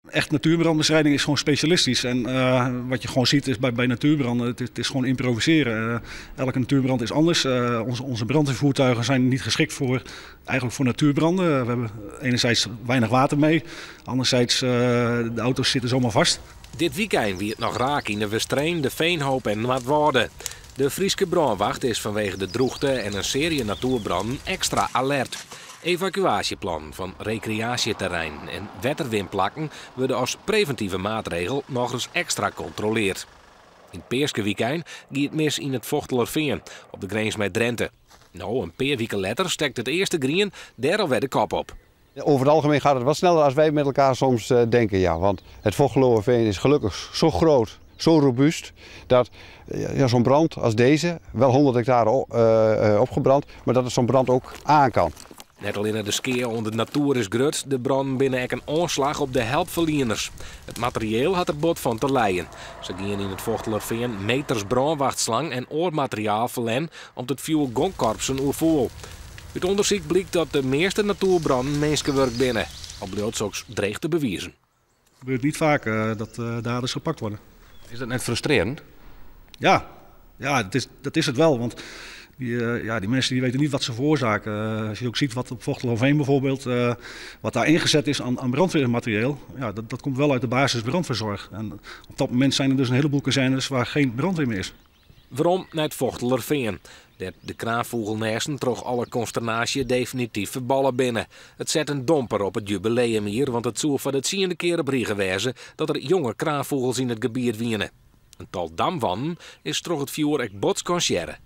Echt natuurbrandbestrijding is gewoon specialistisch. En wat je gewoon ziet is bij natuurbranden, het is gewoon improviseren. Elke natuurbrand is anders. Onze brandweervoertuigen zijn niet geschikt eigenlijk voor natuurbranden. We hebben enerzijds weinig water mee, anderzijds de auto's zitten zomaar vast. Dit weekend wie het noch raak yn De Westereen, De Veenhoop en Noardwâlde. De Fryske brânwacht is fanwege de drûchte en in searje natoerbrannen ekstra alert. Evakuaasjeplannen fan rekreaasjeterreinen en wetterwinplakken wurde as previntive maatregel nochris ekstra kontrolearre. Yn Peaskewykein gie it mis yn it Fochtelerfean op de grins mei Drinte. No, in pear wiken letter stekt it earste grien dêr alwer de kop op. Over het algemeen gaat het wat sneller als wij met elkaar soms denken. Ja. Want het Fochteloërveen is gelukkig zo groot, zo robuust, dat ja, zo'n brand als deze, wel 100 hectare opgebrand, maar dat het zo'n brand ook aan kan. Net allinne de skea oan de natoer is grut, de brannen binne ek in oanslach op de helpferlieners. It materieel hat der bot fan te lijen. Sa giene yn it Fochtelerfean meters brânwachtslang en oar materiaal ferlern om't it fjoer guon korpsen oerfoel. Ut ûndersyk blykt dat de measte natoerbrannen minskewurk binne, al bliuwt soks dreech te bewizen. Het gebeurt niet vaak dat daders gepakt worden. Is dat net frustrearjend? Ja, dat is het wel. Want ja, die mensen die weten niet wat ze veroorzaken. Als je ook ziet wat op Fochteloërveen bijvoorbeeld, wat daar ingezet is aan brandweermaterieel, ja, dat komt wel uit de basis brandweerzorg. En op dat moment zijn er dus een heleboel kazernes waar geen brandweer meer is. Werom nei it Fochtelerfean, dêr't de kraanfûgelnêsten troch alle konsternaasje definityf ferballe binne. It set in domper op it jubileumjier, want it soe foar de 10e kear op rige wêze dat der jonge kraanfûgels yn it gebiet wiene. In tal damwanden is troch it fjoer ek bot skansearre.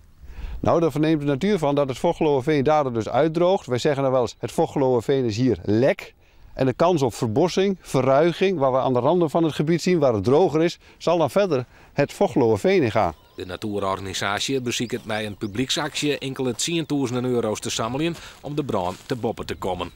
Nou, daar verneemt de natuur van dat het Fochteloërveen daardoor dus uitdroogt. Wij zeggen dan wel eens, het Fochteloërveen is hier lek. En de kans op verbossing, verruiging, waar we aan de randen van het gebied zien, waar het droger is, zal dan verder het Fochteloërveen ingaan. De natoerorganisaasje besiket mei in publyksaksje inkelde tsientûzenen euro's te sammeljen om de brân te boppe te kommen.